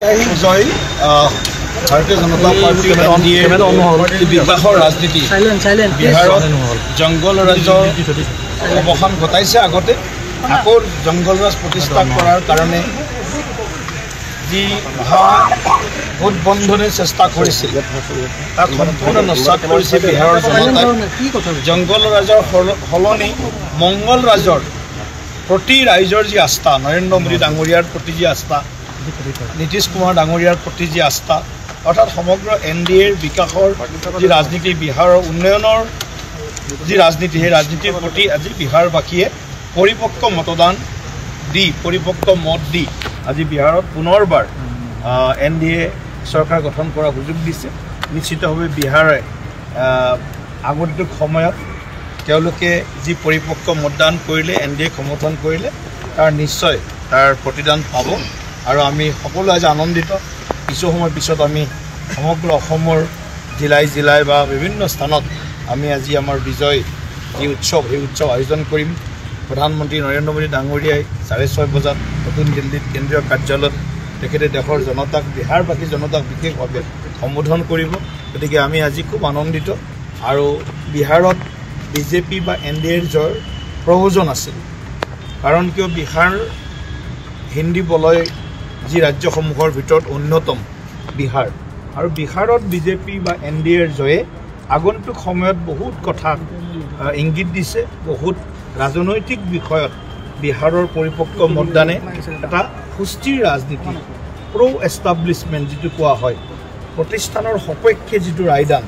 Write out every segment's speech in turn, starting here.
জয় ভাৰতীয় জনতা পাৰ্টি বিকাশৰ ৰাজনীতি বিহাৰত জংঘল ৰাজ্যৰ অৱসান ঘটাইছে। আগতে আকৌ জংঘল ৰাজ প্ৰতিষ্ঠা কৰাৰ কাৰণে যি মহাগঠবন্ধনে চেষ্টা কৰিছিল তাক সম্পূৰ্ণ নস্যাৎ কৰিছে বিহাৰৰ জনতাই। জংঘল ৰাজৰ সলনি মংগল ৰাজৰ প্ৰতি ৰাইজৰ যি আস্থা, নৰেন্দ্ৰ মোদী ডাঙৰীয়াৰ প্ৰতি যি আস্থা, নীতিশ কুমাৰ ডাঙৰীয়াৰ প্ৰতি যি আস্থা, অৰ্থাৎ সমগ্ৰ এন ডি এৰ বিকাশৰ যি ৰাজনীতি, বিহাৰৰ উন্নয়নৰ যি ৰাজনীতি, সেই ৰাজনীতিৰ প্ৰতি আজি বিহাৰবাসীয়ে পৰিপক্ক মতদান দি, পৰিপক্ক মত দি আজি বিহাৰত পুনৰবাৰ এন ডি এ চৰকাৰ গঠন কৰাৰ সুযোগ দিছে। নিশ্চিতভাৱে বিহাৰে আগন্তুক সময়ত তেওঁলোকে যি পৰিপক্ক মতদান কৰিলে, এন ডি এক সমৰ্থন কৰিলে, তাৰ নিশ্চয় তাৰ প্ৰতিদান পাব। আৰু আমি সকলো আজি আনন্দিত। কিছু সময়ৰ পিছত আমি সমগ্ৰ অসমৰ জিলাই জিলাই বা বিভিন্ন স্থানত আমি আজি আমাৰ বিজয় যি উৎসৱ, সেই উৎসৱ আয়োজন কৰিম। প্ৰধানমন্ত্ৰী নৰেন্দ্ৰ মোদী ডাঙৰীয়াই 6:30 বজাত নতুন দিল্লীত কেন্দ্ৰীয় কাৰ্যালয়ত তেখেতে দেশৰ জনতাক, বিহাৰবাসী জনতাক বিশেষভাৱে সম্বোধন কৰিব। গতিকে আমি আজি খুব আনন্দিত। আৰু বিহাৰত বিজেপি বা এন ডি এৰ জয়ৰ প্ৰয়োজন আছিল, কাৰণ কিয় বিহাৰ হিন্দী বলয় যি ৰাজ্যসমূহৰ ভিতৰত অন্যতম বিহাৰ, আৰু বিহাৰত বিজেপি বা এন ডি এৰ জয়ে আগন্তুক সময়ত বহুত কথা ইংগিত দিছে। বহুত ৰাজনৈতিক বিষয়ত বিহাৰৰ পৰিপক্ক মতদানে এটা সুস্থিৰ ৰাজনীতি, প্ৰ' এষ্টাব্লিছমেণ্ট যিটো কোৱা হয়, প্ৰতিষ্ঠানৰ সপক্ষে যিটো ৰায়দান,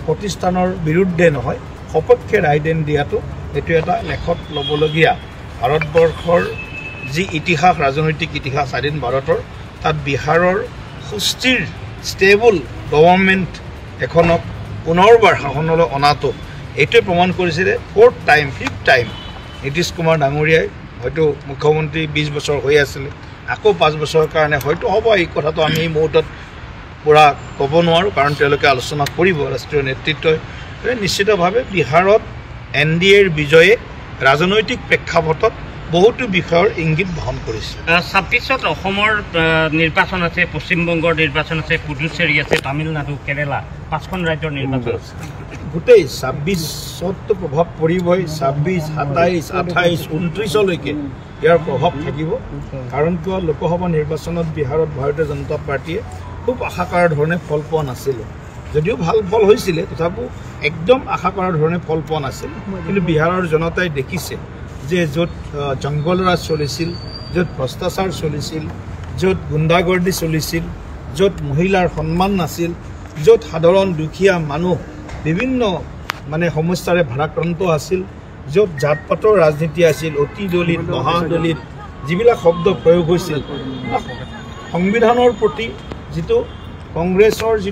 প্ৰতিষ্ঠানৰ বিৰুদ্ধে নহয়, সপক্ষে ৰায়দান দিয়াটো এইটো এটা লেখত ল'বলগীয়া। ভাৰতবৰ্ষৰ যি ইতিহাস, ৰাজনৈতিক ইতিহাস স্বাধীন ভাৰতৰ, তাত বিহাৰৰ সুস্থিৰ ষ্টেবল গভৰ্ণমেণ্ট এখনক পুনৰবাৰ শাসনলৈ অনাটো এইটোৱে প্ৰমাণ কৰিছিলে। Fourth time, fifth time Nitish Kumar ডাঙৰীয়াই হয়তো মুখ্যমন্ত্ৰী 20 বছৰ হৈ আছিলে, আকৌ 5 বছৰৰ কাৰণে হয়তো হ'ব, এই কথাটো আমি এই মুহূৰ্তত পূৰা ক'ব নোৱাৰোঁ, কাৰণ তেওঁলোকে আলোচনা কৰিব ৰাষ্ট্ৰীয় নেতৃত্বই। নিশ্চিতভাৱে বিহাৰত এন ডি এৰ বিজয়ে ৰাজনৈতিক প্ৰেক্ষাপটত বহুতো বিষয়ৰ ইংগিত বহন কৰিছে। 26ত অসমৰ নিৰ্বাচন আছে, পশ্চিমবংগৰ নিৰ্বাচন আছে, পুডুচেৰী আছে, তামিলনাডু, কেৰেলা, 5খন ৰাজ্যৰ নিৰ্বাচন আছে। গোটেই 26ততো প্ৰভাৱ পৰিবই। 26, 27, 28, 29লৈকে ইয়াৰ প্ৰভাৱ থাকিব। কাৰণ কিয় লোকসভা নিৰ্বাচনত বিহাৰত ভাৰতীয় জনতা পাৰ্টীয়ে খুব আশা কৰাৰ ধৰণে ফল পোৱা নাছিলে। যদিও ভাল ফল হৈছিলে, তথাপিও একদম আশা কৰাৰ ধৰণে ফল পোৱা নাছিল। কিন্তু বিহাৰৰ জনতাই দেখিছে যে য'ত জংঘলৰাজ চলিছিল, য'ত ভ্ৰষ্টাচাৰ চলিছিল, য'ত গুণ্ডাগৰ্দি চলিছিল, য'ত মহিলাৰ সন্মান নাছিল, য'ত সাধাৰণ দুখীয়া মানুহ বিভিন্ন মানে সমস্যাৰে ভাৰাক্ৰান্ত আছিল, য'ত জাত পাতৰ ৰাজনীতি আছিল, অতি দলিত, মহাদলিত যিবিলাক শব্দ প্ৰয়োগ হৈছিল, সংবিধানৰ প্ৰতি যিটো কংগ্ৰেছৰ যি